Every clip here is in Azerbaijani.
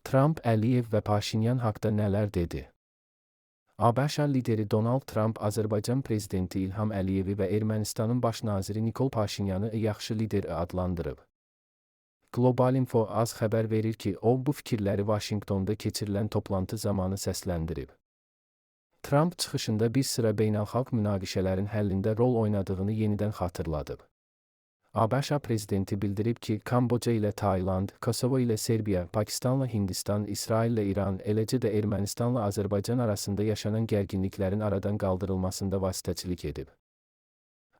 Tramp Əliyev və Paşinyan haqda nələr dedi? ABŞ lideri Donald Tramp Azərbaycan prezidenti İlham Əliyevi və Ermənistanın baş naziri Nikol Paşinyanı yaxşı lider adlandırıb. Global Info az xəbər verir ki, o bu fikirləri Vaşinqtonda keçirilən toplantı zamanı səsləndirib. Tramp çıxışında bir sıra beynəlxalq münaqişələrin həllində rol oynadığını yenidən xatırladıb. ABŞ prezidenti bildirib ki, Kamboca ilə Tayland, Kosovo ilə Serbiya, Pakistanla Hindistan, İsraillə İran, eləcə də Ermənistanla Azərbaycan arasında yaşanan gərginliklərin aradan qaldırılmasında vasitəçilik edib.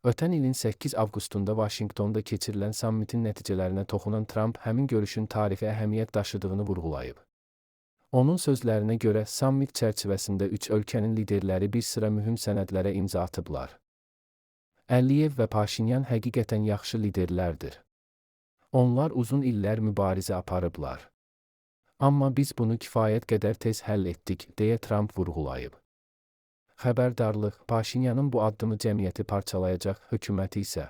Ötən ilin 8 avqustunda Vaşinqtonda keçirilən sammitin nəticələrinə toxunan Tramp həmin görüşün tarixi əhəmiyyət daşıdığını vurğulayıb. Onun sözlərinə görə sammit çərçivəsində üç ölkənin liderləri bir sıra mühüm sənədlərə imza atıblar. Əliyev və Paşinyan həqiqətən yaxşı liderlərdir. Onlar uzun illər mübarizə aparıblar. Amma biz bunu kifayət qədər tez həll etdik, deyə Tramp vurğulayıb. Xəbərdarlıq, Paşinyanın bu addımı cəmiyyəti parçalayacaq, hökuməti isə.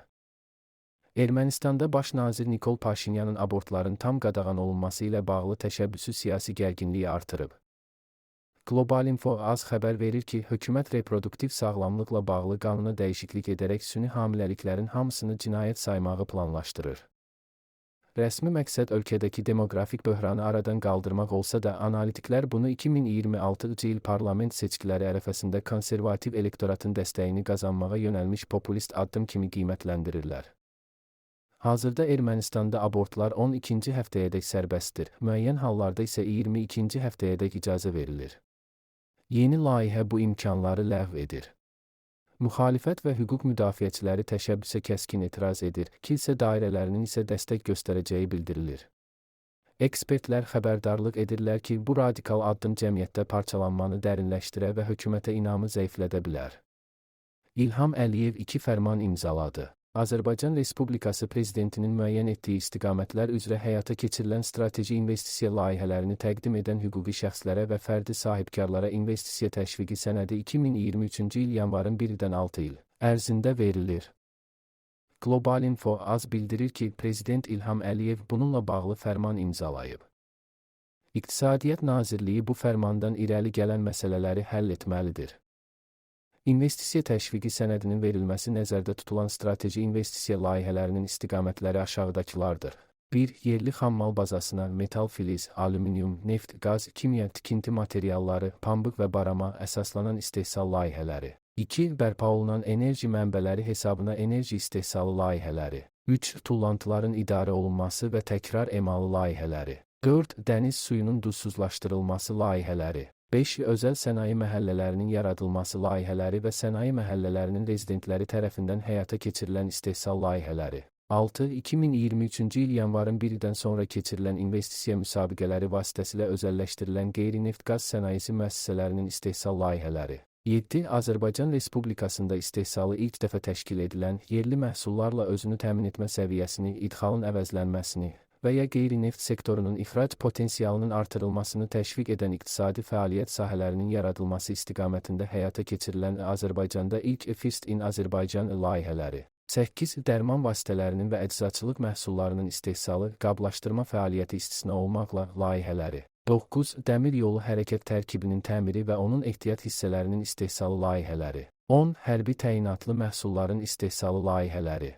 Ermənistanda baş nazir Nikol Paşinyanın abortların tam qadağan olunması ilə bağlı təşəbbüsü siyasi gərginliyi artırıb. Global Info az xəbər verir ki, hökumət reproduktiv sağlamlıqla bağlı qanuna dəyişiklik edərək süni hamiləliklərin hamısını cinayət saymağı planlaşdırır. Rəsmi məqsəd ölkədəki demoqrafik böhranı aradan qaldırmaq olsa da, analitiklər bunu 2026-cı il parlament seçkiləri ərəfəsində konservativ elektoratın dəstəyini qazanmağa yönəlmiş populist addım kimi qiymətləndirirlər. Hazırda Ermənistanda abortlar 12-ci həftəyədək sərbəstdir, müəyyən hallarda isə 22-ci həftəyədək icazə verilir. Yeni layihə bu imkanları ləğv edir. Müxalifət və hüquq müdafiəçiləri təşəbbüsə kəskin etiraz edir, kilsə dairələrinin isə dəstək göstərəcəyi bildirilir. Ekspertlər xəbərdarlıq edirlər ki, bu radikal addım cəmiyyətdə parçalanmanı dərinləşdirə və hökumətə inamı zəiflədə bilər. İlham Əliyev iki fərman imzaladı. Azərbaycan Respublikası Prezidentinin müəyyən etdiyi istiqamətlər üzrə həyata keçirilən strateji investisiya layihələrini təqdim edən hüquqi şəxslərə və fərdi sahibkarlara investisiya təşviqi sənədi 2023-cü il yanvarın 1-dən 6 il ərzində verilir. Global Info az bildirir ki, Prezident İlham Əliyev bununla bağlı fərman imzalayıb. İqtisadiyyat Nazirliyi bu fərmandan irəli gələn məsələləri həll etməlidir. İnvestisiya təşviqi sənədinin verilməsi nəzərdə tutulan strateji investisiya layihələrinin istiqamətləri aşağıdakılardır. 1. Yerli xammal bazasına metal filiz, alüminium, neft, qaz, kimya, tikinti materialları, pambıq və barama əsaslanan istehsal layihələri. 2. Bərpa olunan enerji mənbələri hesabına enerji istehsalı layihələri. 3. Tullantıların idarə olunması və təkrar emalı layihələri. 4. Dəniz suyunun duzsuzlaşdırılması layihələri. 5. Özəl sənaye məhəllələrinin yaradılması layihələri və sənaye məhəllələrinin rezidentləri tərəfindən həyata keçirilən istehsal layihələri. 6. 2023-cü il yanvarın 1-dən sonra keçirilən investisiya müsabiqələri vasitəsilə özəlləşdirilən qeyri-neft-qaz sənayesi müəssisələrinin istehsal layihələri. 7. Azərbaycan Respublikasında istehsalı ilk dəfə təşkil edilən yerli məhsullarla özünü təmin etmə səviyyəsini, idxalın əvəzlənməsini və ya qeyri-neft sektorunun ixrac potensialının artırılmasını təşviq edən iqtisadi fəaliyyət sahələrinin yaradılması istiqamətində həyata keçirilən Azərbaycanda ilk First in Azerbaijan layihələri. 8. Dərman vasitələrinin və eczacılıq məhsullarının istehsalı, qablaşdırma fəaliyyəti istisna olmaqla layihələri. 9. Dəmir yolu hərəkət tərkibinin təmiri və onun ehtiyat hissələrinin istehsalı layihələri. 10. Hərbi təyinatlı məhsulların istehsalı layihələri.